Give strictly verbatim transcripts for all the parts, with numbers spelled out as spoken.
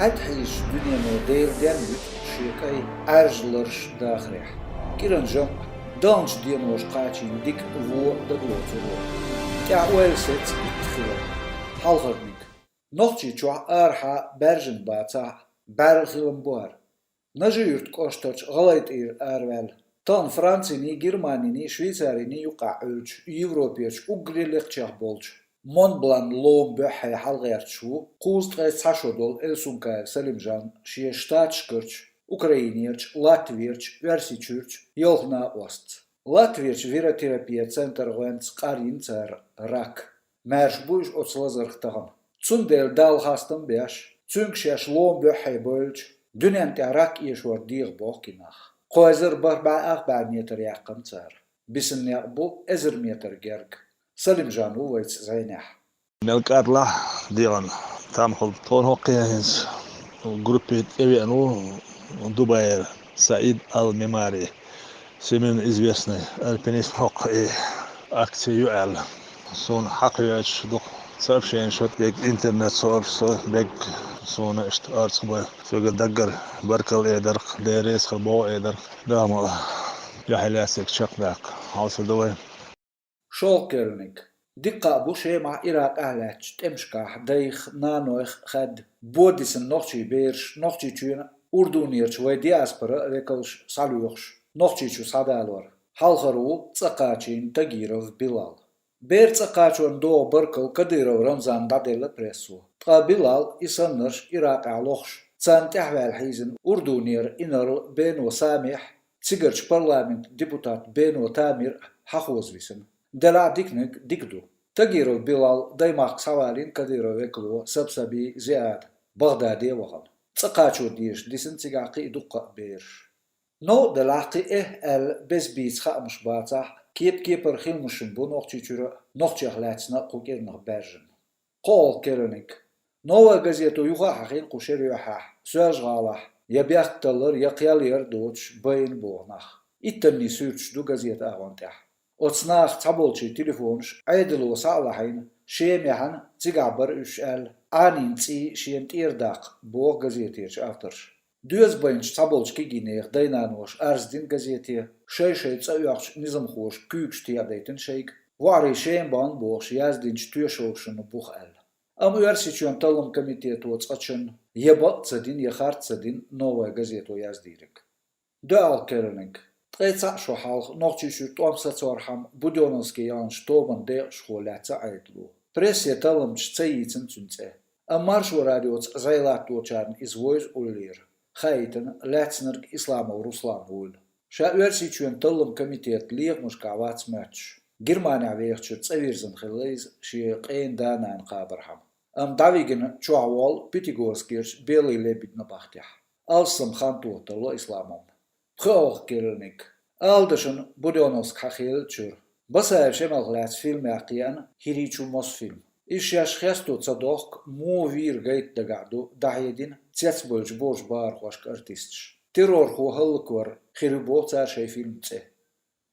Ӏад хьийзачу дуьнено Делан денна вуьту шен кӀайн Ӏаьржа ларш дахарехь. КӀиран жамӀ, даханчу деноша кхачийна дика вон дагалоцур ву. ТӀехь ойла сецна итт хилар. Хьалхарниг. Нохчийчохь арахьа баьржина бацахь, бӀаьрла хилам бу хӀара. Нажи-Юьртан кӀоштарчу ГӀалгӀайтӀера араваьлла, тахана Франциний, Германиний, Швейцариний юккъехь Ӏуьллучу Европерчу уггаре лекхачех болчу Монблан лома буьххье хьалагӀерташ ву кхузткъе цхьа шо долу Эльсункаев Салимжан шен Штаташкарчу, Украинерчу, Латверчу, Оьрсийчуьрчу ялх накъостца. Латверчу виротерапия центр гӀоьнца къарйина цара рак. Маьрша бу уьш оцу лазарх тахана. Цундела Далла хастам беш, цуьнга шаьш лома буьххье бевлча, дуьнен тӀехь рак эшор дегӀан боху и нах. Кхо эзар бархӀ бӀе ах бӀе метр яьккхина цара. Бисина некъ бу эзар метр герга. Салимжан ву вайца зӀенехь. Мел кӀадлахь дегӀан там хилла тхуна хӀокху хӀинца группе тӀевеана ву Дубайра СаӀид Ал-Мемари, всемирно известный альпинист, хӀокху и акци ю аьлла. Суна хьакхавоьдуш дукха сообщенеш, вот дерг интернет-сообщество, дерг суна иштта орцахь бой. Соьга даггара баркалла эдарх, Дела реза хир боху эдарх. Да, ма юьхьӀаьржа лаьцнарг чекхдаккха хьовсур ду вай. ШолгӀа керланиг. Дика хаа бу Шемахь, Иракъехь лаьттачу тӀемашкахь дайх, нанойх хаьдда, бо дисина нохчийн бераш, Нохчийчоьнан, Урдунерчу вайн диаспоран векалш схьалоьхуш, Нохчийчу схьадалор. Хьалхара ву цӀа кхачийна Тагиров Билал. Бер цӀа кхачорна догӀу баркалла Кадыров Рамзанна дӀаделла прессо. Ткъа Билал, и саннарш Иракъехь лохуш, царна тӀаьхьаваьлла хьийзина Урдунера инарла Бено Самихь, цигарчу парламентан депутат Бено Тамир хьахоза висина. Делахь диканиг дика ду. Тагиров Билал даймахка схьавалийна Кадыровн векало Сабсаби Зиад, Багдаде вахана. ЦӀа кхачо дезаш дисина цигахь кхин а дуккха а бераш. Новкъа делахь, кхин эхь аьлла беза-бийца хаамаш бацахь, кеп-кепара хиламашна бу Нохчийчуьра а, нохчех лаьцна а кху кӀирнах баьржина. КхоалгӀа керланиг. «Новая газето» юха а хьахийна кху шеран юьххьехь, Соьлжа-ГӀалахь я бехк таллар, я кхел яр доцуш байна боху нах. Иттанний суьрташ ду газетан агӀон тӀехь. Оцу наха цхьаболчийн телефонаш Ӏедало схьа а лахьийна, Шемахь а, цигахь бара уьш аьлла, Ӏанийна цӀий шена тӀера даккха, боху газетерчу авторша. Доьза байначу цхьаболчу кегийнехан дай-наноша арз дина газете, шай-шай цӀа оьхучу низамхоша куьйгаш тӀедайтина шайга, воӀарий Шема бахна бохуш яздинчу тоьшаллашна буха аьлла. Амма Оьрсийчоьнан талламан комитето цкъачунна я бакъ ца дина, я харц ца дина «Новая газето» яздийриг. ДоьалгӀа керланиг. Ткъе цхьаъ шо хьалха Нохчийчуьра тӀом сацорхьама Будённовски яханчу тобанан декъашхо лаьцна Ӏедало. Прессе талламчаш ца йийцина цуьнан цӀе. Амма Маршо радиоца зӀе латточарна иза вевза уллера. Хаийтина, лаьцнарг Исламов Руслан вуйла. Ша Оьрсийчоьнан талламан комитетан лехамашкахь вац моьттуш, Германехь вехачуьра цӀа вирзина хилла иза шен къена да-нана кхабархьама. Амма дӀавигина чохь воллу Пятигорскерчу Белый лебедьна бахкехь. Алссам хан тохталла Исламовна. ПхоьалгӀа керланиг. Ала дан шуна Будённовски хьахийллачуьра. Басаев Шемалх лаьцна фильмех кхиъна «ХӀирийчу» Мосфильм. Иза шаьш хесто ца дохку, муха вийр гайта дагахь ду, дӀахьедина цецбевллачу борша бахархошка артисташа. Террорхо хӀаллаквар хир ю боху цара шайн фильман цӀе.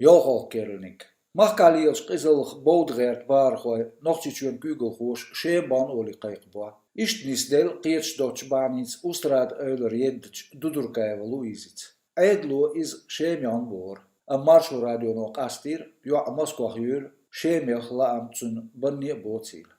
ЙолхалгӀа керланиг. Махкахь лелачу къизаллах бовда гӀерта бахархой Нохчийчоьнан куьйгалхоша Шема бахна олий кхайкхабо. Иштта нисделла кхеташ доцчу бахьаница Устрада-Эвлара ендачу Дудуркаева Луизица. Ӏедало иза Шема яхна бохура, амма Маршо радионо къастийра, йоӀ Москвахь юьйлу, Шемех лаам цуьнан банне а боцийла.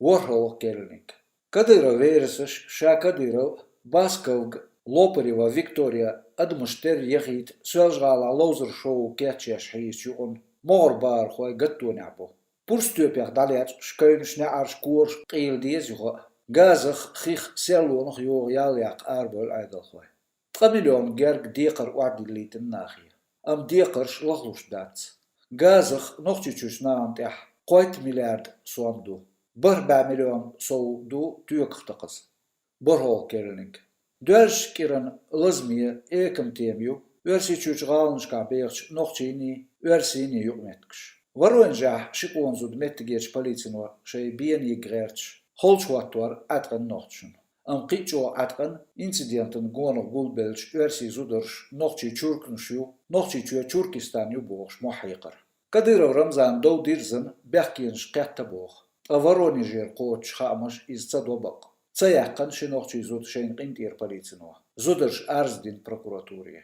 ВорхӀалгӀа керланиг. Кадыров верасаш, ша Кадыров, Басковга Лопарева Виктория адамаш терра яхийта Соьлжа-ГӀалахь ловзар-шоу кечъеш хьийзачу юкъана могӀара бахархой гаттонехь бу. Пурстоьпех дӀалечкъаш, кевнаш, неӀарш, кораш къийла деза юха а. Газах, хих, серлонах йогӀу ял яккха арабевлла Ӏедалхой. Ткъа миллион герга декхар охьадиллийтина нахе. Амма декхарш лахлуш дац. Газах Нохчийчуьрчу нахана тӀехь кхойтта миллиард сом ду. БархӀ бӀе миллион сов ду тоьках такхаза. БорхӀалгӀа керланиг. Доьрзачу кӀиран лазаме, экама тема ю Оьрсийчуьрчу гӀаланашкахь бехачу нохчийний, оьрсийний юкъаметтигаш. Воронежехь ши къона зуда меттигерчу полицино шайн бена йига гӀерташ, холчу хӀоттор Ӏаткъина нохчашна. Амма кхин а чӀогӀа Ӏаткъина инцидентан гонах гулбеллачу оьрсийн зударша нохчийн чурканаш ю, Нохчийчоь Чуркистан ю бохуш мохь хьекхар. Кадыров Рамзана дов дирзина бехкенаш кхетта боху, ткъа Воронежера кхочуш хаамаш иза ца до бакъ. Ца яьккхина ши нохчийн зуда шайна къинтӀера полицино. Зударша арз дина прокуратуре.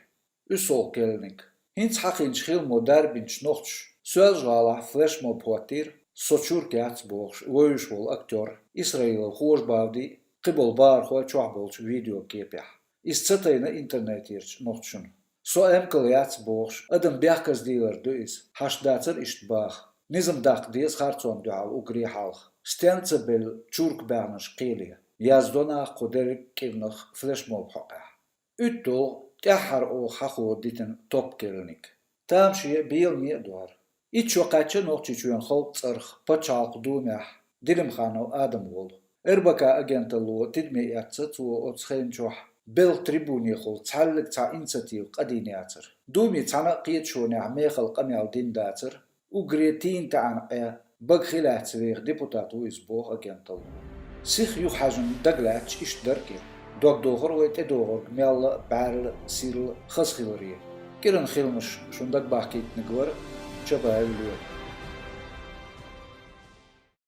УьссолгӀа керланиг. ХӀинца хьахинчу хиламо дарбинчу нохчаша Соьлжа-ГӀалахь флешмоб хӀоттийра, со чурк яц бохуш, вевзаш волу актёр Исраилов Хожа Бавди а, кхиболу бахархой чохь болчу видеокепехь. Иза ца тайна интернетерчу нохчашна. Со эмкал яц бохуш, адам бехказа дийлар ду иза, хьашт дацара иштта баха. Низам даккха деза харцонна дуьхьал уггаре хьалха. Стенна ца белла чурк баьхнарш кхеле, яздо наха кху дерриг а кӀирнах флешмоб хьокъехь. УьтталгӀа тӀаьххьара оха хьахо дитина топ керланиг. Тамаше а, беламе а ду хӀара. Итт шо кхаьчча Нохчийчоьнан халкъан цӀарах Пачхьалкхан Думехь Делимханов Адам волу. РБК агенталло тидаме эцна цо оцу хенан чохь белхан трибунехула цхьаьллиг цхьа инициатива къадийна яцара. Думе цхьана а кхеташонехь мехала къамел дина дацара, уггаре тийна таӀана Ӏе, бага хи лаьцна веха депутат ву иза, боху агенталло. Сиха юхахьаьжна дагалаьцча иштта дара кӀира. Дог дохура вай тӀедогӀург мелла а бӀаьрла а, сирла а хаза хиларе. КӀиран хиламаш шуна дагабахкийтинарг вара Чабаев Лоьма.